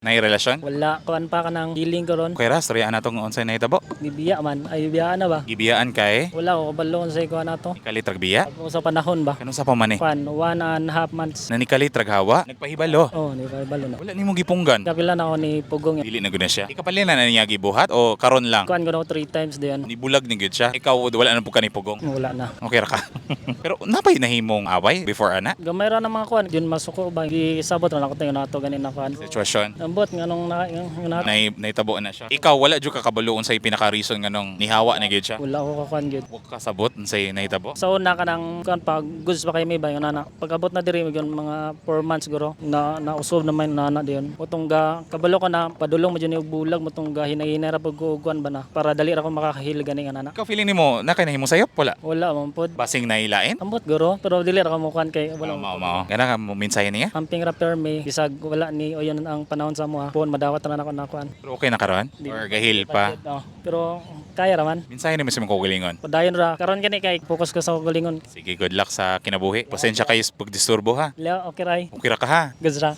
Nay relasyon? Wala, kuan pa ka ng healing ko ron. Okay ra, storya na tong unsay nahitabo. Gibiya man, ay biyaan na ba? Gibiyaan kay Wala ko kabalo sa kuan nato. Nikalit rag biya. Sa panahon ba? Kanus-a pa man eh? Kuan, 1.5 months. Na nikalit rag hawa, nagpahibalo. Oh, ni kabalo na. Wala nimo gipunggan. Kapila na ako ni Pugong. Dili na gud na siya. Ikapalin na niya gibuhat o karon lang? Kuan ko na three times diyan. Nibulag ni gud siya. Ikaw, wala na pud ka ni Pugong. Wala na. Okay ra ka. Pero napay nahimong away before ana? Gamay ra na mga kuan, yun masuko ba? Gisabot ra na ako tayo nato ganin na kuan. Sitwasyon. Ambot nga nung na, nga na, Nay naitabo na siya. Ikaw, wala jud ka kabalo unsay pinaka reason nganong nihawa na gyud siya. Wala ko kakuan gyud. Wa ka kasabot unsay nahitabo. Sa una ka ng kuan pa goods pa kay may ba yung nana. Pag-abot na diri yung mga 4 months guro na nausob naman yung nana diyon. Utong ga kabalo ko na padulong mo jud og bulag mo tong ga hinay-hinay ra pag kuan ba na para dali ra ko makakahil gani nga nana. Ikaw, feeling nimo na kay nahimo sayop wala? Wala man pod. Basing nailain? Ambot guro pero dili ra ko mo kuan kay Wala wala. mao mao. Gana ka mo mensahe niya? Amping ra permi bisag wala ni o yun ang panahon sa mo ha. Puon madawat ra na ako na kuan. Pero okay na karon? Or gahil pa? Oh, pero kaya ra man. Mensahe nimo sa imong kaugalingon. Padayon ra karon gani kay focus ko sa kaugalingon. Sige, good luck sa kinabuhi. Pasensya kayo sa pagdisturbo ha. Leo, okay ray. Okay ra ka ha. Goods ra.